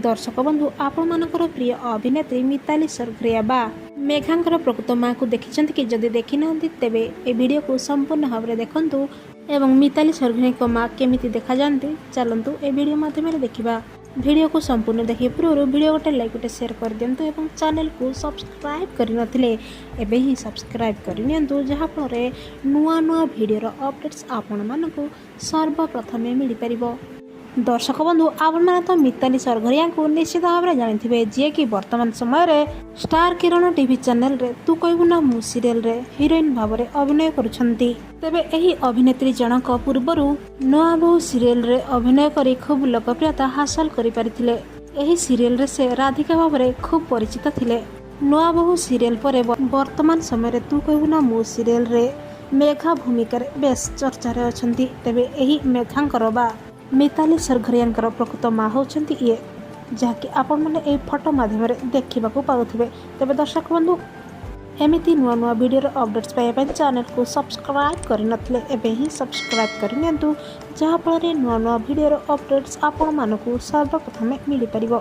ଦର୍ଶକ ବନ୍ଧୁ, ଆପଣମାନଙ୍କର ପ୍ରିୟ ଅଭିନେତ୍ରୀ ମିତାଲି ସରଘରିଆ ବା ମେଘାଙ୍କର ପ୍ରକୃତ ମାଆକୁ ଦେଖିଛନ୍ତି କି? ଯଦି ଦେଖିନାହାନ୍ତି, ତେବେ ଏ ଭିଡ଼ିଓକୁ ସମ୍ପୂର୍ଣ୍ଣ ଭାବରେ ଦେଖନ୍ତୁ ଏବଂ ମିତାଲି ସରଘରିଆଙ୍କ ମା କେମିତି ଦେଖାଯାଆନ୍ତି, ଚାଲନ୍ତୁ ଏ ଭିଡ଼ିଓ ମାଧ୍ୟମରେ ଦେଖିବା। ଭିଡ଼ିଓକୁ ସମ୍ପୂର୍ଣ୍ଣ ଦେଖିବା ପୂର୍ବରୁ ଭିଡ଼ିଓ ଗୋଟେ ଲାଇକ୍, ଗୋଟେ ସେୟାର କରିଦିଅନ୍ତୁ ଏବଂ ଚ୍ୟାନେଲକୁ ସବସ୍କ୍ରାଇବ୍ କରିନଥିଲେ ଏବେ ହିଁ ସବସ୍କ୍ରାଇବ୍ କରିନିଅନ୍ତୁ, ଯାହାଫଳରେ ନୂଆ ନୂଆ ଭିଡ଼ିଓର ଅପଡ଼େଟ୍ସ ଆପଣମାନଙ୍କୁ ସର୍ବପ୍ରଥମେ ମିଳିପାରିବ। ଦର୍ଶକ ବନ୍ଧୁ, ଆପଣମାନେ ତ ମିତାଲି ସରଘରିଆଙ୍କୁ ନିଶ୍ଚିତ ଭାବରେ ଜାଣିଥିବେ, ଯିଏକି ବର୍ତ୍ତମାନ ସମୟରେ ଷ୍ଟାର କିରଣ ଟିଭି ଚ୍ୟାନେଲରେ ତୁ କହିବୁ ନା ମୁଁ ସିରିଏଲରେ ହିରୋଇନ୍ ଭାବରେ ଅଭିନୟ କରୁଛନ୍ତି। ତେବେ ଏହି ଅଭିନେତ୍ରୀ ଜଣକ ପୂର୍ବରୁ ନୂଆ ବୋହୂ ସିରିଏଲରେ ଅଭିନୟ କରି ଖୁବ୍ ଲୋକପ୍ରିୟତା ହାସଲ କରିପାରିଥିଲେ। ଏହି ସିରିଏଲରେ ସେ ରାଧିକା ଭାବରେ ଖୁବ୍ ପରିଚିତ ଥିଲେ। ନୂଆ ବୋହୂ ସିରିଏଲ ପରେ ବର୍ତ୍ତମାନ ସମୟରେ ତୁ କହିବୁ ନା ମୁଁ ସିରିଏଲରେ ମେଘା ଭୂମିକାରେ ବେଶ୍ ଚର୍ଚ୍ଚାରେ ଅଛନ୍ତି। ତେବେ ଏହି ମେଘାଙ୍କର ବା ମିତାଲି ସରଘରିଆଙ୍କର ପ୍ରକୃତ ମା ହେଉଛନ୍ତି ଇଏ, ଯାହାକି ଆପଣମାନେ ଏହି ଫଟୋ ମାଧ୍ୟମରେ ଦେଖିବାକୁ ପାଉଥିବେ। ତେବେ ଦର୍ଶକ ବନ୍ଧୁ, ଏମିତି ନୂଆ ନୂଆ ଭିଡ଼ିଓର ଅପଡ଼େଟ୍ସ ପାଇବା ପାଇଁ ଚ୍ୟାନେଲକୁ ସବସ୍କ୍ରାଇବ୍ କରିନଥିଲେ ଏବେ ହିଁ ସବସ୍କ୍ରାଇବ୍ କରିନିଅନ୍ତୁ, ଯାହାଫଳରେ ନୂଆ ନୂଆ ଭିଡ଼ିଓର ଅପଡ଼େଟ୍ସ ଆପଣମାନଙ୍କୁ ସର୍ବପ୍ରଥମେ ମିଳିପାରିବ।